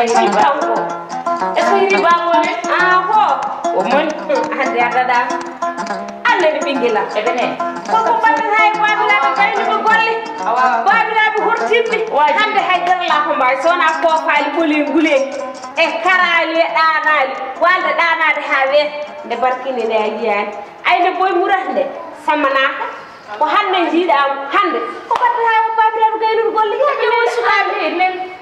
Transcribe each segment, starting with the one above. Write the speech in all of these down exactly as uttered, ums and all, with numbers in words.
Est-ce que hiri baabo ne? Ah, ho. O moni. Hande a daɗa. An nani ɓinngel am. Eɓe ne. Koko mbaɗɗon hay baabiraaɓe kaynuɓe golle. Awa. Baabiraaɓe hortinɓe. Waaji. Hande hay dara la ko mbawi. So wona koofaali ɓoli ngule. E karaali e ɗaanaali. Walde ɗaanaade haa weeɓa. Nde barkini nde a yiyaani. Ayne boy murat nde. Samanaaka. Ko hannde njiiɗaa mo, hannde. Ko mbaɗɗon haa o baabiraaɗo gaynuɗo golle, yaa ƴeewoy sukaaɓe.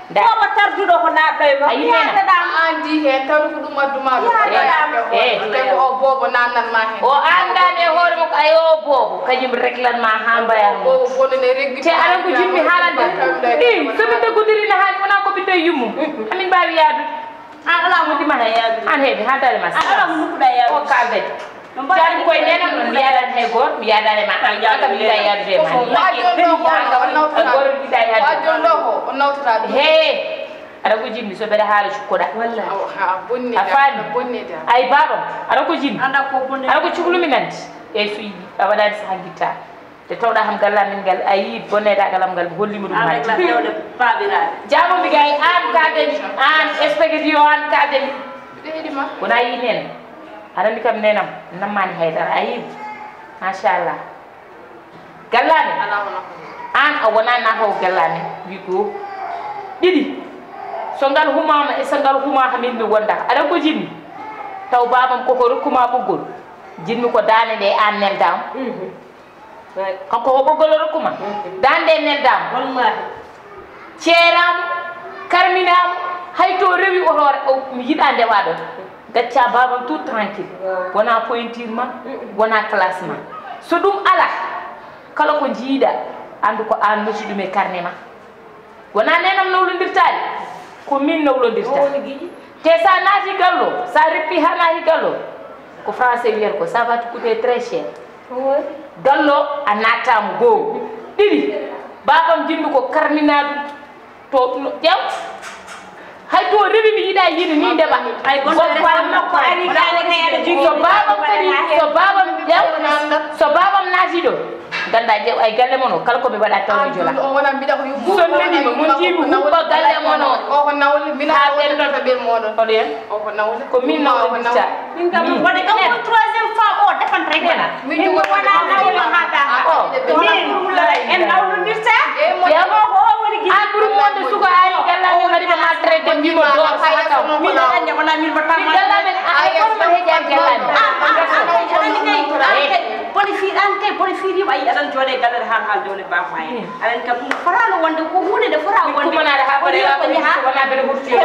Booba tarduɗo ko naatɗo e makko. Ayi, nena. Yaadaɗaa mo. An di heen, tawde ko ɗum addu maa ɗum. Yaadaɗaa mo. Eh, eh. Tawi ko o boobo naatnan maa heen. O anndaani e hoore makko, ay o boobo, kañum reglan maa haa mbayan mo. Boobo bonno ne reggi. Te aɗa ko jiɗmi haalande. Ɗi, so min deggodiri ne haali, wonaa ko ɓiɗɗo e yummum. Amin mbaawi yaadude. An alaa mo ndima heen yaadude. An heɓi haa dare ma. An alaa mo ndukkuɗaa yaadude. O kaalde. No mbaɗa. Tan koye nenam noon, mi yaadaani hay gooto, mi yaadaani ma. An kam yiɗaa yaadude e ma. An kam a gooto yiɗaa yaadude. Wajon ɗo ko o nawtoraa ɗum. Hee, aɗa ko jiɗmi so mbeɗa haala cukkoɗaa. Wallahi. Awa, ha bonni. A faami? Bonni da. Ay baabam, aɗa ko jiɗmi. Anda ko bonni. Aɗa ko cuklumi nanti. E so yiɗi, a waɗaani so hangitta. Nde tawɗaa kam galle amen ngal, a yii bonneedagal am ngal, mi holliima ɗum. An hannde. Rek la fewde baabiraaɓe. Jaabo mi gay, an kaalden, an expectation, an kaalden. Ɓeydi ma. Wona yii neen. Aɗa anndi kam neenam, nammaani hay dara, a yii. Machallah. Galle amen. Alaa wona ko. An a wonaa naatoowo galle amen. Wi goo. Ɗiɗi. So ngal humaama e so ngal humaaka min mi wonda. Aɗa ko jiɗmi? Taw baabam koko rokkuma ɓoggol. Jiɗmi ko daande nde an neldaam. Mhm. Kanko ko ɓoggol o rokkuma. Mhm. Daande neldaama. Wallahi. Ceeraama, karminaama, hay to rewi o hoore, o, mi yiɗaa ndewa ɗon. Gacca baabam tout tranquille. Waaw. Wonaa pointure ma, mm-mm, wonaa classe ma. So ɗum alaa, kala ko njiiɗaa, anndu ko aan noti ɗum e carnet ma. Wonaa neenam nawlondirtaali, ko min nawlondirta. Te so a naati gallo, so a reppi haa naati gallo, ko français wiyata ko, ça va te coûter très cher. Gallo a naataama goo. Ɗiɗi, baabam jiɗmi ko karminaa ɗum to, no, ƴeew. Hay to rewi mi yiɗaa yiide ni ndeɓa. Ay, gonɗo goppal restaurant makko ari, kaane kay aɗa jogii. So baabam kadi, so baabam ƴeew, so baabam naati ɗo. Ganda ƴeew ay galle mon o, kala ko mi waɗa taw mi jola. An ɗum o wona mbiɗa ko yuɓɓo. So nani mo, mo jiimi huɓɓa galle mon o. O ko nawle, mina o wonata ɓel moɗon. Hoɗo yen? O ko nawle. Ko min nawle bisa. Min kam, wonde kam ko troisième fois o defanta rek wala. Min ɗum wona nawle ma haɗa. Min wulare en nawlondirta. Ƴeew. Ko o woni gila. An ɓuri wonde suka ari galle amen mbaɗi ma maltraité, mbimo do. Min ɗo dañde wona min mbaɗta. Min galle amen, a, ay kono man heƴa galle amen. Boni fi an kay, boni fi riba ay aɗan jooɗe galle han hal dewle ba ma en. Aɗan kam ɗum fotaano wonde ko huunde nde fotaano wonde. Kumanaade haa bare ko njaha. Wona bere hurti. Ko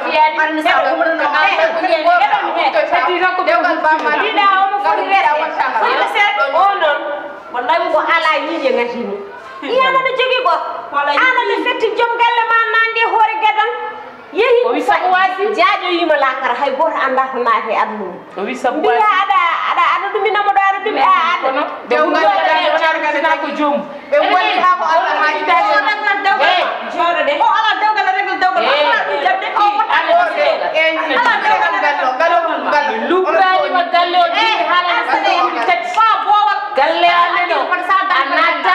fiyaani. Arni sa ko mono no. Heddi tan ko dewgal ba ma. Dida o mo foti rese. Foti rese o non. Wallahi mo ko ala yiije ngati mo. Iyana no jogi ko. Ala no fetti jom galle ma nangi hoore gadan. Yehi o wi sabu waasi. Jaajo yima lakara hay goto anda ko naati aduna. O wi sabu waasi. Mbiya aɗa, aɗa, aɗa ɗumina mo ɗo aɗa ɗumi a aɗa. Kono ɓe wullo aɗa wona ko joom. Ɓe woni ha ko Allah haaji. Dewgal dewgal. Jooɗo de. O ala dewgal regla dewgal. Ala ɗum jabde ko. Ala dewgal. Ala dewgal. Lubrani ma galle o jii hala na sa dewgal. Fa bowal. Galle amen o. A natta.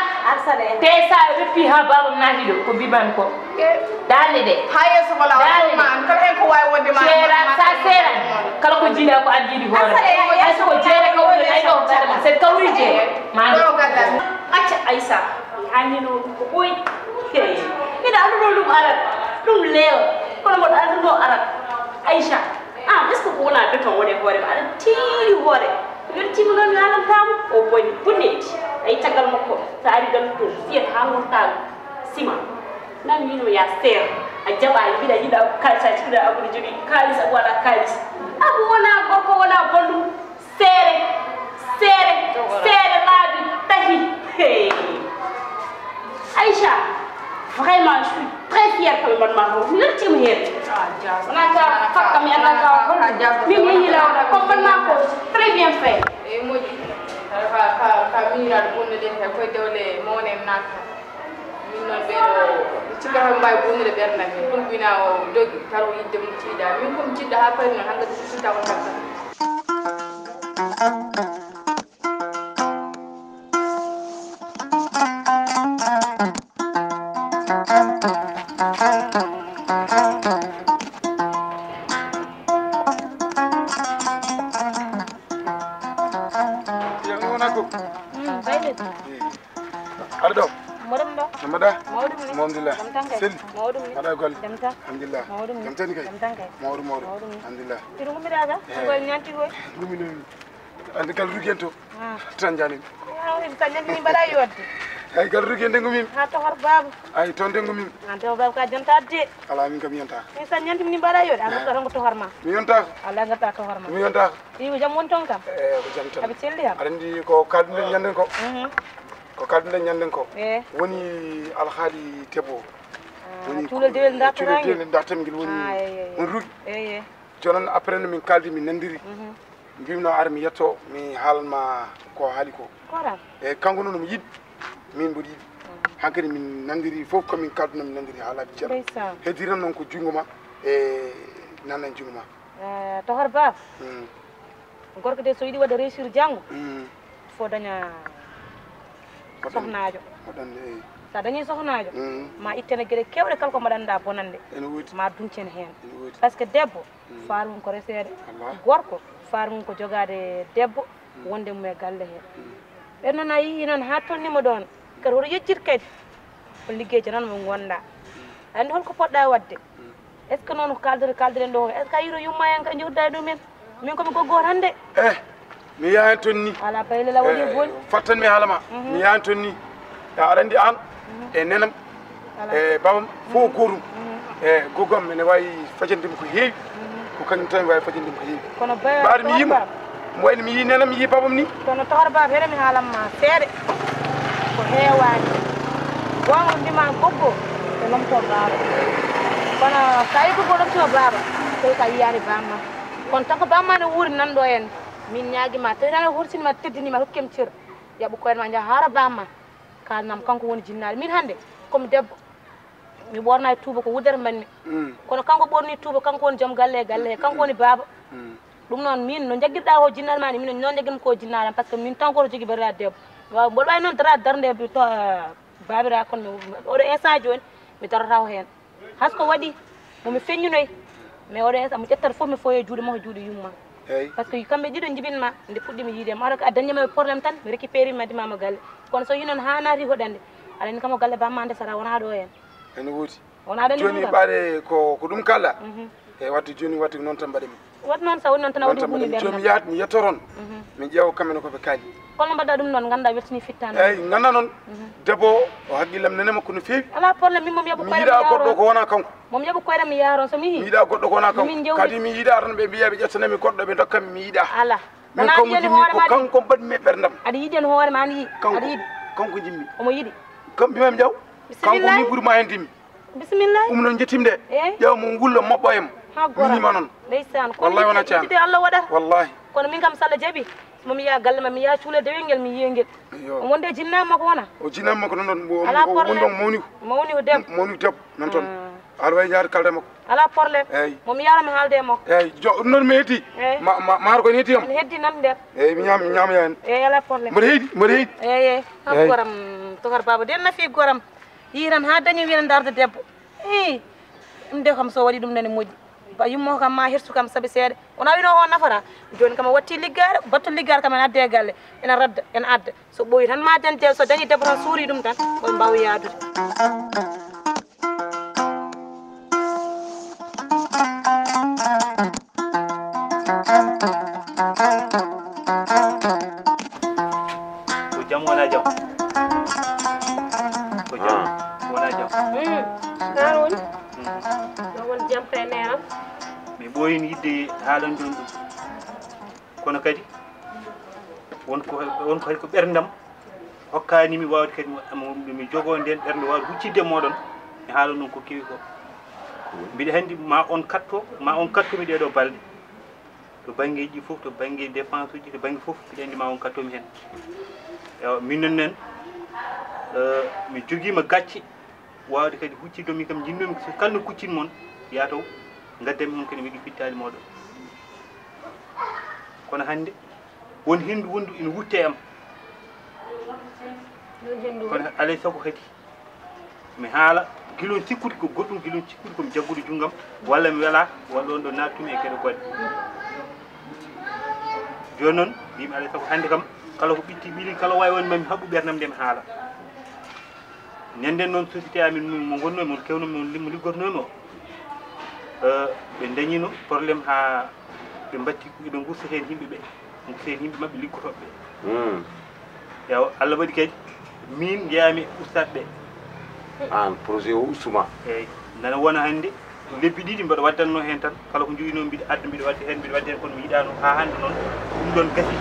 Te sa reppi ha babam naati ɗo ko mbiman ko. Daande de. Haa yeeso wala. Daande de. Ma an kala hen ko waawi wonde ma. Seera, sa seera. Kala ko jiiɗa ko an jiiɗi hoore. Asale, hay so ko jeere kawri, hay ɗo gaɗa ma. Se kawri jeere. Ma ɗo gaɗa. Acca Aïssa. Hannde no ko ɓooyi. Hey. Mbiɗa annduno ɗum arat. Ɗum leewa. Kono mboɗo annduno arat. Aïssa. Ah, est-ce que ko wona beton woni hoore ma? Aɗa tiiɗi hoore. Weltima noon mi haalantama. O boni. Bunneeji. Ay caggal makko. Sa ari gallu to. Fiyata haa ngortago. Sima. Nan wino ya seer. A jaɓaani mbiɗa yiɗa kaalis a jiɗa abude jogii kaalis abu wala kaalis. Abu wona gorko wona bondu. Seere. Seere. Seere laabi tahi. Hey. Aïcha. Vraiment je suis très fière que man ma ko. Mi weltima heen. Wona ka fakka mi annda ka hol. Min yehi lawol ko man ma ko. Très bien fait. E moƴƴi. Ka ka ka miñiraɗo bonnude he koye dewle mawne en natta. Min noon ɓeeɗo, mi sikka tan mbaawi bonnude ɓernde am. Min ɗum wina o dogi, taw yidde mum tiiɗa. Min ko mi jiɗɗo haa pari noon, hankadi mi sutta ko takka. Aɗa ɗo? Mboɗo ɗo. No mbaɗa? Mawɗum ni. Alhamdulillah. Jam tan kay. Selli? Mawɗum ni. Mbaɗa golle? Jam tan. Alhamdulillah. Mawɗum ni. Jam tan kay? Jam tan kay. Mawɗum, mawɗum. Mawɗum ni. Alhamdulillah. Iri gummiɗa ga? Eh. Ko ñanti koy? Gummi no mi. Andi kala rugi en to. Ah. Tan jani. Ah, iri tan ñanti ni mbaɗa yodde. Ay kala rugi en de gummi. Ha tohor babu. Ay ton de gummi. Ah, tohor babu ka jonta de. Ala min kam yonta. Iri tan ñanti ni mbaɗa yodde. Ah, ko tohor ma. Mi yonta. Ala ngata tohor ma. Mi yonta. Iwi jam won toon kam? Eh, ko jam tan. Aɓe celli kam? Aɗa anndi ko kaalduɗen ñannden ko? Mhm. Ko kaalduɗen ñannden ko? Eh. Woni alhaali debbo. Ah, woni cuulel dewel eh, dartata cuulel ngel? Dewel dartam ngel woni, ah, eh, eh, eh, woni ruuƴi. Eh, eh. Jooni noon après no min kaaldi, min nanndiri. Mhm. Mbiymi no ar mi yetto, mi haalan ma ko haali ko. Koram. E kanko noon omo yiɗi, min mboɗo yiɗi. Mhm. Hankadi min nanndiri fof ko min kaalduno, min nanndiri haalaaji ceerno. Ndeysaan. Heddii tan noon ko junngo ma e nannan junngo ma. Eh, tohor baaba. Mm. Gorko de so yiɗi waɗa réussir janngo, mm, faut daña sohnaajo. Waɗande, eyi. So a dañii sohnaajo, mm, ma ittene geɗe keewɗe kala ko mbaɗanɗa bonande. Ene woodi. Ma duncen heen. Ene woodi. Par ce que debbo, mm, faar mum ko reseede. Wallaahi. Gorko, faar mum ko jogaade debbo, mm, wonde mum e galle hee. Mm. Ɓen noon a yii noon haa tolnii mo ɗoon, kadi hoto yejjit kadi. Ko liggey janano mo ngonɗa. Anndi holko poɗɗa waɗde? Est ce que noon ko kaldere kaldiren ɗo? Est ce que a yiɗo yumma en ka jowda e ɗumen? Min komi goggo tan de. Eh, mi yahan toon ni. Ala bayle la woni boni. Fattan mi haala ma. Mhm. Mi yahan toon ni. Ya aɗa anndi an, mhm, e nenam, ala, e babam fof, mhm, gootum. Mhm. E goggam ene waawi fajande mi ko heewi. Mhm. Ko kañum tan waawi fajande mi ko heewi. Kono ba- mbaɗa mi yiimo. Mo wayno mi yii nenam, mi yii babam ni. Kono tohor baaba, here mi haalan ma seeɗa. Ko heewaani. Goonga mbima goggo, ɓe lomto baaba. Kono so tawi goggo lomtima baaba, tawi ka yiyaani bamma. Kono tan ko bamma ne wuuri nan ɗo en. Min ñaagi ma, tawi tan a horsinima, teddinima, hokkim cër. Yaɓu koyre ma, njaha haara bamma. Kaalnam, kanko woni jinnaari. Min hannde, komi debbo. Mi ɓornaani tuuba, ko wuddere mbaɗmi. Mm. Kono kanko ɓorni tuuba, kanko woni joom galle e galle he, kanko woni baaba. Mm. Ɗum noon, min no njaggirɗa ko jinnaari ma ni, min noon njaggirmi ko jinnaari am, par ce que min tan ko jogii banndiraaɗo debbo. Waaw, mboɗo waawi noon daraade darnde to, eh, baabiraaɗo, kono mi, oɗo instant jooni, mi darata ko heen. Has ko waɗi, mo mi feññunoy, mais oɗo instant mo ƴettata fof mi foye juuɗe makko, juuɗe yumma. Eyi. Par ce que kamɓe ɗiɗo njibinma, nde puɗɗimi yiide ma, ara ko a dañde ma problème tan, mi récupéré ma, dima mo galle. Kono so yii noon haa naati hoɗande, aɗa anndi kam ko galle bamma nde sara wonaa ɗo heen. Ene woodi. Wona aɗa anndi jooni ɗum kam? Ɓaade ko, ko ɗum kala. Mhm. E waɗde jooni waɗde ko noon tan mbaɗen. Waɗ noon, so woni noon tan a waɗi jooni gummi mbaɗen ɓernde jooni am. Yahat mi yetto toon. Mhm. Min ƴeewa kamɓe ne ko ɓe kaali. Kono mbaɗɗa ɗum noon, ngannda weltini fittaande. Eyi, ngannda noon. Mhm. Debbo o haqqillam nene makko no feewi. Alaa problème, min moom yaɓu mi koyre yiɗa mi goɗɗo yaaron. Ko wona kanko. Moom yaɓu koyre mi yaaron, so mi yii. Mi yiɗa goɗɗo ko wona kanko. Min jewti. Kadi mi yiɗa tan ɓe mbiya ɓe ƴettanami goɗɗo ɓe dokkami, mi yiɗa. Ala. Min wona kanko yiɗen jinmi hoore ko ma de. Kanko mbaɗmi e ɓerdam. Aɗa yiɗi en hoore ma, aɗa yiɗi. Kanko, aɗa yiɗi. Kanko jinmi. Omo yiɗi. Kam mbimami jaw. Kanko. Bismillah. Mi ɓuri ma hen dimmi. Bisimilla. Ɗum noon njettiimi de. Eh? Ƴeewa mo wulla moɓɓo em. Ha gora. Minima noon. Ndeysaan. Wallahi wona caan. Yiɗde Allah waɗata. Wallahi. Kono min kam so Allah jaɓi, mo mi yaha galle ma, mi yaha cuule dewel ngel, mi yiya ngel. Yo. Wonde jinnaama ko wona. O jinnaama ko noon ɗon, o, o woni ɗon mawni ko. Mawni ko debbo. Mawni ko debbo, noon toon. Ah. Aɗa wawi yaade kalda makko. Alaa problème. Eyi. Mo mi yaara mi haalde e makko. Eyi, jo, ɗum noon mi heddi. Eyi. Ma, ma, maaro ko ne heddi kam. Ne heddi nan nder. Eyi, mi ñaam, mi ñaama hen. Eyi, alaa problème. Mboɗo heydi, mboɗo heydi. Eyi, eyi. Ha goram, tokar baaba, den nafi goram. Yii tan haa dañi wiya ne darda debbo. Ii, ɗum de kam so waɗi ɗum nene moƴƴi. Ba yummo kam ma hersu kam sabi seeɗa. Wona wino o nafata. Jooni kam o watti liggaare, battu liggaare kam ene adde e galle. Ene radda, ene adda. So ɓooyi tan ma dañde, so dañi debbo tan suuri ɗum tan, o mbaawa yaadude. Ko jam wona jam? Ko jam wona jam? Mm. Ka woni? Mm. No won jam kay neram? Mi ɓooyin yidde haalan ɗon ɗum. Kono kadi, won ko, won ko kadi ko ɓerndam hokkaani mi waawde kadi mo, mo, mi jogoo ndeen ɓernde waawde huccitde e mooɗon, mi haala noon ko kewi ko. Mbiɗa anndi ma on katto, ma on katto mi ɗee ɗoo balɗe. To banngeeji ɗi fof, to bannge dépense uji, to bannge fof, mbiɗa anndi ma on katto mi heen. Ewa, min noon neen, eh, mi jogiima gacce. Waawde kadi huccitde mi kam, njinnoomi so kala no kuccin mon, yaa taw ngaddanmi on kadi mi waɗi fittaali mooɗon. Kono hannde, won henndu wondu ina wutte am. Kono alay sago kadi, mi haala gilon sikkude ko goɗɗum, gilon sikkude ko mi jaggude junngam, walla mi welaa, walla on ɗo naattumi e geɗe goɗɗe. Jooni noon, mbimi alay sago hannde kam, Kala ko ɓitti ɓiili, kala waawi won mami haɓu ɓernam nde mi haala. Nenden noon société amin mo ngonno mo kewno mo lim-, liggotno mo. Eh, ɓe dañino problème haa ɓe mbatti, ɓe ngusta heen yimɓe ɓe, ngusta heen yimɓe maɓɓe liggotooɓe ɓe. Hmm. Yaw, Allah waɗi kadi min njeyaami ustaat ɓe. Aan projet o ustuma. Eeyi, nana wona hannde lebbi ɗiɗi mboɗo waddannoo heen tan, kala ko njoginoo mbiɗo adda, mbiɗo wadda heen, mbiɗo wadda heen, kono mi yiɗaano haa hannde noon ɗum ɗoon gasi.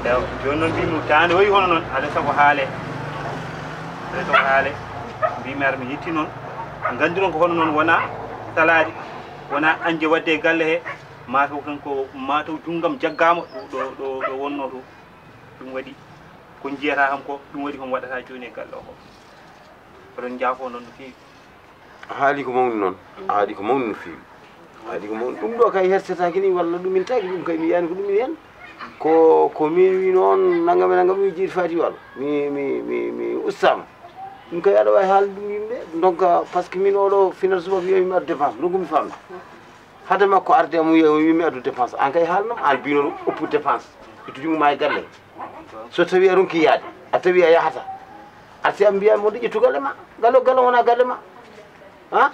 Eewa, jooni noon mbiymi taande wayi hono noon, alaa sago haalee. Alaa sago haalee. Mbiymi ar mi yetti noon. Ngannduɗon ko hono noon wonaa salaade, wonaa añde waɗde e galle he, maa taw tan ko, maa taw junngam jaggaama ɗo, ɗo, ɗo, ɗo wonnoo to. Ɗum waɗi ko njiyata kam ko, ɗum waɗi ko mi waɗata jooni e galle o ko. Oɗon njaafoo noon no feewi. A haali ko mawni noon. A haali ko mawni no feewi. A haali ko mawni. Ɗum ɗo kay hersetaaki ni walla ɗum intaaki, ɗum kay mi yiyaani ko ɗum heen. Ko, ko min wi noon nanngam e nanngam mi jeyi faati walo. Mi, mi, mi, mi ustaama. Ɗum kay aɗa waawi haalde ɗum yimɓe. Donc, parce que min oɗo final subaka wiya mi addu dépense. Donc mi faamde. Hade makko arde mo wiya, o wiya mi addu dépense. An kay haalnam, an mbino ɗum oppu dépense. Ittu junngo ma e galle. So tawi a ronki yaade, a tawi a yahata. A si a mbiya mo ɗo ƴettu galle ma. Galle o galle wona galle ma. Ha?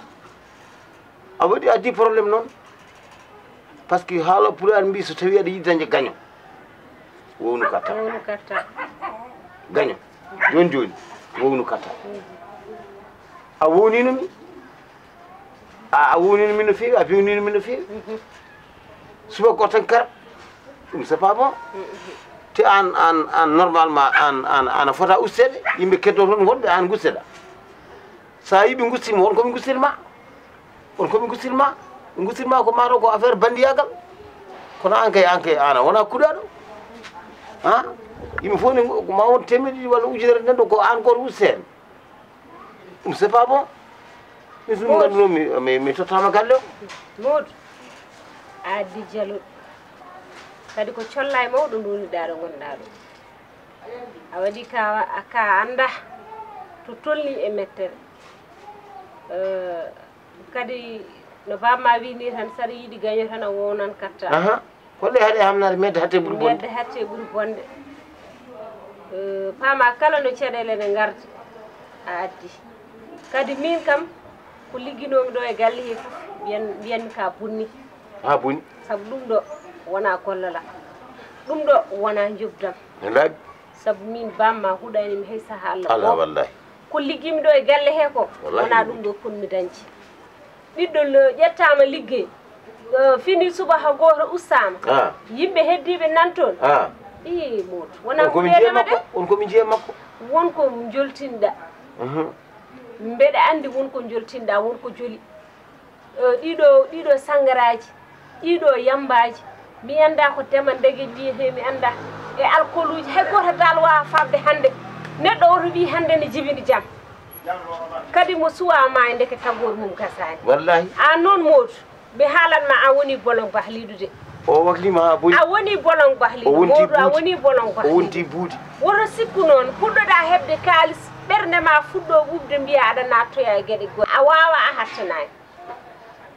A waɗi addi problème noon. Parce que haala pulaar mbi so tawi aɗa yiɗi dañde gaño. Wownu katta. Wownu katta. Gaño. Jooni jooni. Wownu katta. A wownino mi. A, a wownino min no feewi, a bewnino min no feewi. Subaka o tan kara. Ɗum c'est pas bon. Te an, an, an normalement, an, an, an a fota usteede. Yimɓe keddo toon wonɓe, an gusteɗa. Sa yi ɓe gustima, won ko ɓe gustirma. Won ko ɓe gustirma. Ɓe gustirma ko maaro ko affaire bandiyagal. Kono an kay, an kay, an a wona kuɗaɗo. Ha? Yimɓe fof ne, ko ma won temeɗe ɗiɗi walla ujunere nden ɗo ko an goto usteede. Ɗum c'est pas bon. Min ɗum ngannduno mi, mi, mi tottama galle o. Moodu, a addi jaluɗo. Kadi ko colla e mawɗo nduniɗa ɗo ngonɗa ɗo. A waɗi ka, ka annda to tolni e mettere. Eh, kadi no bamma wi ni tan, saɗa yiɗi gaño tan a wownan katta. Aha. Holɗe haɗe hamnade medde hatte ɓuri bonde? Medde hatte ɓuri bonde. Eh, paama kala no caɗeele ne ngardi, a addi. Kadi min kam, ko ligginoomi ɗo e galle he fof, mbiyan, mbiyanmi ka bonni. Ha bonni? Sabu ɗum ɗo wona gollalam. Ɗum ɗo wona njoɓdam. Ne laaɓi? Sabu min bamma huɗani mi hay saha Allah. Allah, wallahi. Ko liggiimi ɗo e galle he ko, wallahi, wona ɗum ɗo kon mi dañci. Ɓiɗɗo le-, ƴettaama liggey. Eh, fini subaka gooto ustaama. Ah. Yimɓe heddiiɓe nan toon. Ah. Ii, Moodu, wona on ko mi huɗeede njiya ma makko de. On ko mi njiya makko. Won ko njoltinɗa. Mhm. Mbeɗa anndi won ko njoltinɗa, won ko joli. Eh, ɗiɗo, ɗiɗo sanngaraaji, ɗiɗo yammbaaji. Mi annda ko dema ndegeji wiyetee, mi annda. E alkoluuji, hay gooto dal waawa faamde hannde. Neɗɗo oto wii hannde ne jibini jam. Kadi mo suwaa maay ndeke taggoor mum gasaani. Wallahi. Aan noon Moodu, mi haalan ma, a woni bolon bahliiɗo de. O waklima ha boni. A woni bolon bahliiɗo. O wonti Moodu, a buuti. Woni bolon bahliiɗo. O wonti buuti. Woto sikku noon, puɗɗoɗa heɓde kaalis, ɓernde ma fuɗɗo ɓuuɓde, mbiya aɗa nattoya e geɗe goɗɗe. A waawa, a hattanaani.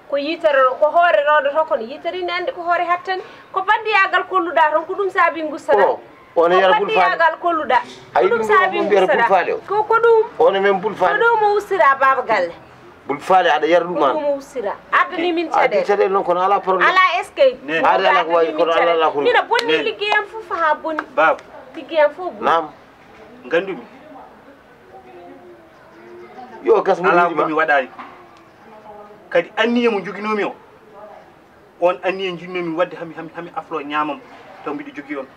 Ko yitere, ko hoore rodoto, kono yitere ina anndi ko hoore hattani. Ko bandiyagal kolluɗa toon, ko ɗum saabi ngustata. O, on e yara Bul Faale. Ko bandiyagal kolluɗa. Ko ɗum saabi ngustata. Ko, ko ɗum. On e men Bul Faale. Ko ɗum o ustira baaba galle. Bul Faale, aɗa yara ɗum an. Ko ɗum o ustira. Addani min caɗeele. Addi caɗeele noon, kono alaa problème. Alaa eskey. Aɗa alaa ko wayi, kono alaa alaa ko. Mina bonni liggey am fof haa bonni. Baaba. Liggey am fof bonni. Naam. Nganndumi. Yo gas mo alaa ko mi waɗaani. Kadi anniya mo njoginoomi o, on anniya njiɗnoomi waɗde hami, hami, hami aflo ñaamam, taw mbiɗo jogii on.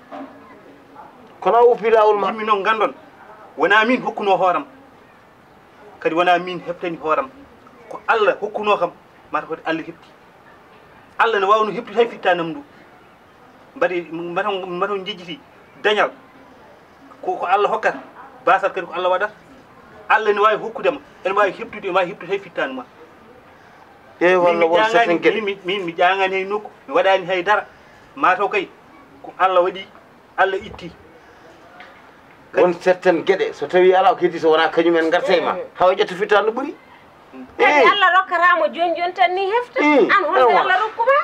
Kono a woppi laawol ma. Yimɓe noon nganndon, wonaa miin hokkunoo hooram. Kadi wonaa miin heɓtani hooram. Ko Allah hokkunoo kam, mata ko Allah heɓti. Allah ne waawno heɓtude hay fittaanam ndu. Mbaɗi, mbaɗon, mbaɗon njejjiti dañal. Ko, ko Allah hokkata. Baasal kadi ko Allah waɗata. Allah ne waawi hokkude ma. Ene waawi heɓtude, ene waawi heɓtude hay fittaandu ma. E walla won certain geɗe. Min, min, min mi ƴaŋaani hay nokku. Mi waɗaani hay dara. Mataw kay ko Allah waɗi, Allah itti. Won certaines geɗe, so tawi alaa ko heddi, so wonaa kañum en ngarta e ma. Mm. Hawa ƴetta fittaandu ɓuri. Kadi Allah rokkata mo jooni jooni tan ni hefta. Mm. An honde Allah rokku ma?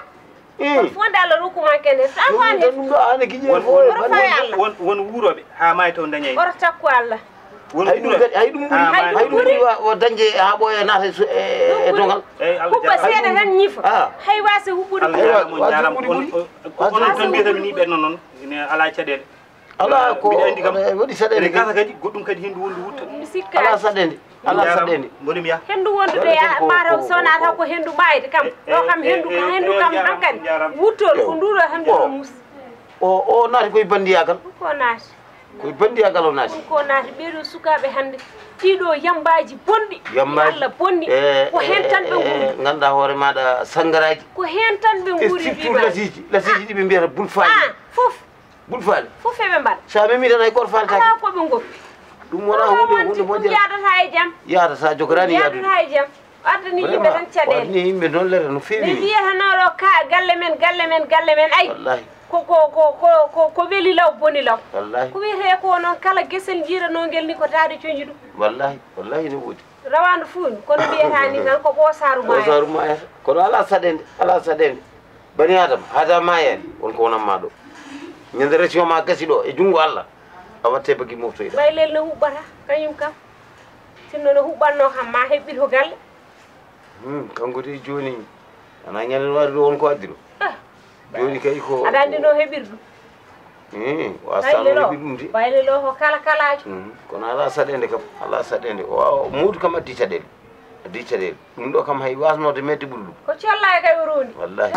Kono fof nde Allah rokku ma kende, tan ko an heɓi. Ɗum ɗo an e giƴe fof. Oto fay Allah. Won, won wuurooɓe haa maayi taw dañay. Oto takku Allah. Won wuurooɓe kadi, hay ɗum ɓuri, hay ɗum ɓuri wa-, wa dañde haa ɓooya naata e su-, e, e dogal. Hubba seeɗa tan ñifa. Ah. Hay waasa huɓɓude ɓuri. Allah jaaraama, on jaaraama. Ɓuri, ɓuri. On, on, on tan mbiyata mi ni ɓen noon, noon. Ine alaa caɗeele. Alaa ko mbiɗa anndi kam. Waɗi saɗeende. Ene gasa kadi, goɗɗum kadi henndu wondu wutta. Mi sikkaani. Alaa saɗeende. Alaa saɗeende. Mboni mi yaha. Henndu wondu de, mataw so wonaa taw ko henndu maayde kam. Ɗo kam henndu, henndu kam hankadi. Wuttoon ko nduɗo henndu mus. O, o naati koye banndiyagal. Ko naati. Koye banndiyagal o naati. Ko naati ɓeeɗo sukaaɓe hannde. Ɗiɗo yambaaji bonɗi. Yambaaji. Allah bonni. Ko heen tan ɓe nguuri. Ngannduɗaa hoore maaɗa sangaraaji. Ko heen tan ɓe nguuri. Surtout lasiiji, lasiiji ɗi ɓe mbiyata bulfaaji. Ah, fof. Bul faale. Fof eɓe mbaɗa. So a memi tan hay gooto faaletaake. Alaa ko ɓe ngoppi. Ɗum wonaa huunde, huunde moƴƴere. Ɗum yaadata e jam. Yaadata, jogoraani yaadude. Yaadata e jam. Addani yimɓe tan caɗeele. Waɗni yimɓe noon lere no feewi. Ɓe mbiya tan oɗo ka galle men, galle men, galle men. Ay. Wallahi. Ko, ko, ko, ko, ko, ko weli law, boni law. Wallahi. Ko wiyetee ko noon kala gesel njiiranoo ngel ni ko taade coñi ɗum. Wallahi, wallahi ne woodi. Rawaandu fuuñ, kono mbiyata ni tan ko ɓoosaaru maayata. Ɓoosaaru maayata. Kono alaa saɗeende, alaa saɗeende. Bani Aadama, hada maayaani, won ko wonat maa ɗo. Ñande resi o ma gasi ɗo, e junngo Allah, a watte bagi moftoyɗa. Baylel no huɓɓata, kañum kam. Sinno no huɓɓatno kam, ma heɓɓito galle. Hmm, kanko de jooni, ana ñande no wari ɗo, won ko addi ɗo. Ah. Jooni kay ko aɗa anndi no heɓir ɗum. Hmm, o asano heɓir ɗum de. Baylel o ko kala kalaajo. Hmm, kono alaa saɗeende kam, alaa saɗeende. O, o Moodu kam addi caɗeele. Addi caɗeele. Ɗum ɗo kam hay wasnode medde ɓuri ɗum. Ko colla e kay o rondi. Wallahi.